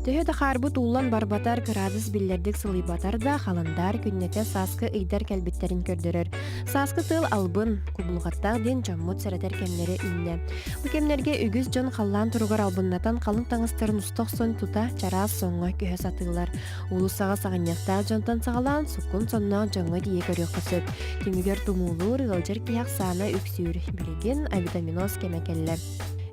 Төһө да хаарбыт ууллан барбатар, кыраадыс биллэрдик сылыйбатар да, халандаар күннэтэ сааскы ыйдар кэлбиттэрин көрдөрөр. Сааскы тыал албын, кубулҕаттаах диэн дьоммут сэрэтэр кэмнэрэ үүннэ. Бу кэмнэргэ үгүс дьон халлаан туругар албыннатан халыҥ таҥастарын уста охсон тута чараас соҥҥо көһө сатыыллар. Уулуссаҕа саҕынньахтаах дьонтон саҕалаан суккун сонноох дьоҥҥо тиийэ көрүөххэ сөп. Түмүгэр тумуулуур, ыалдьар киһи ахсаана үксүүр. Билигин авитаминоз кэмэ кэллэ.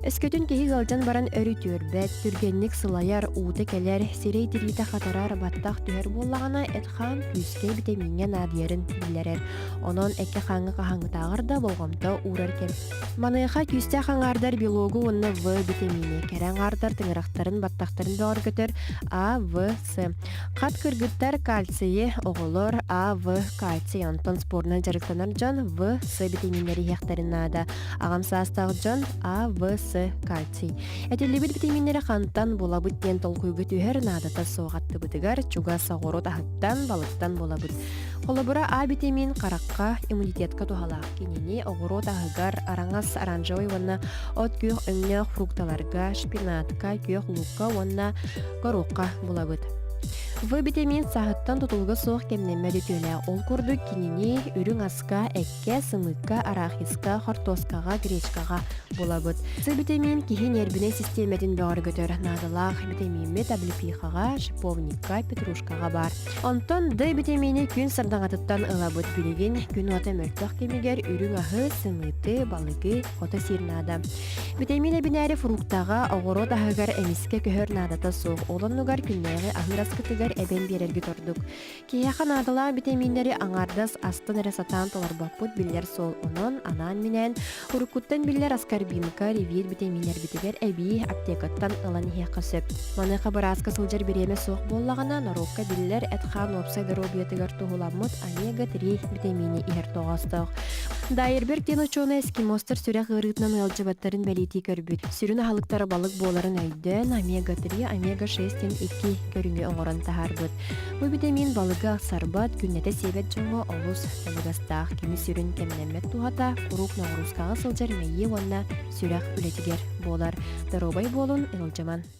Өскөтүн киһи ыалдьан баран өр үтүөрбэт, түргэнник сылайар, уута кэлэр, сирэй тириитэ хатарар, баттах түһэр буоллаҕына, эт-хаан күүскэ битэмииҥҥэ наадыйарын биллэрэр. Онон эккэ-хааҥҥа хаһааҥҥытааҕар да болҕомто уурар кэм. Маныаха күүстээх аҥаардар белогу уонна В битэмиини, кэрэ аҥаардар тыҥырахтарын, баттахтарын бөҕөргөтөр А, В, С. Хат кыргыттар кальцийы, оҕолор А, В, кальций, онтон спорунан дьарыктанар дьон В, С битэмииннэри иһиэхтэрин наада. Аҕам саастаах дьон А, В, С, кальций. Этиллибит битэмииннэри хантан булабыт диэн толкуйга түһэр наадата суох аттыбытыгар чугас оҕуруот аһыттан, балыктан булабыт. Холобура, А битэмиин харахха, иммунитетка туһалаах. Кинини оҕуруот аһыгар, араҥас, оранжевый уонна от күөх өҥнөөх фрукталарга, шпинатка, күөх луукка уонна горохха булабыт. В битэмиин сааһыттан тутулуга суох кэмнэммэт үтүөлээх. Ол курдук кинини үрүҥ аска, эккэ, сымыыкка, арахиска, хортуоскаҕа, гречкаҕа булабыт. С битэмиин киһи ньиэрбинэй систиэмэтин бөҕөргөтөр наадалаах битэмииммит облепихаҕа, шиповникка, петрушкаҕа баар. Онтон Д битэмиини күн сардаҥатыттан ылабыт. Билигин күн уота мөлтөх кэмигэр үрүҥ аһы, сымыыты, балыгы хото сиир наада. Битэмиин эбинээри фруктаҕа, оҕуруот аһыгар эмискэ көһөр наадата суох. Ол оннугар күннээҕи аһыыр аскытыгар эбэн биэрэргит ордук. Киһиэхэ наадалаах битэмииннэри аҥаардас астан эрэ сатаан толорбоппут биллэр суол. Онон анаан-минээн уруккуттан биллэр аскорбинка, ревир битэмииннэрбитигэр эбии аптекаттан ылан иһиэххэ сөп. Маныаха бырааска сылдьар бириэмэ суох буоллаҕына, норуокка биллэр эт-хаан уопсай доруобуйатыгар туһуламмыт омега-3 битэмиини иһэр тоҕоостоох. Дайерберг диэн учуонай эскимостар сүрэх ыарыытынан ыалдьыбаттарын бэлиэтии көрбүт. Сүрүн аһылыктара балык буоларын өйдөөн, омега-3, омега-6 диэн икки көрүҥү оҥорон таһаарбыт. Бу битэмиин балыгы ахсарбат, күннэтэ сиэбэт дьоҥҥо олус табыгастаах. Кини сүрүн кэмнэммэт туһата куруук ноҕуруускаҕа сылдьар мэйии уонна сүрэх үлэтигэр буолар. Доруобай буолун, ыалдьыман!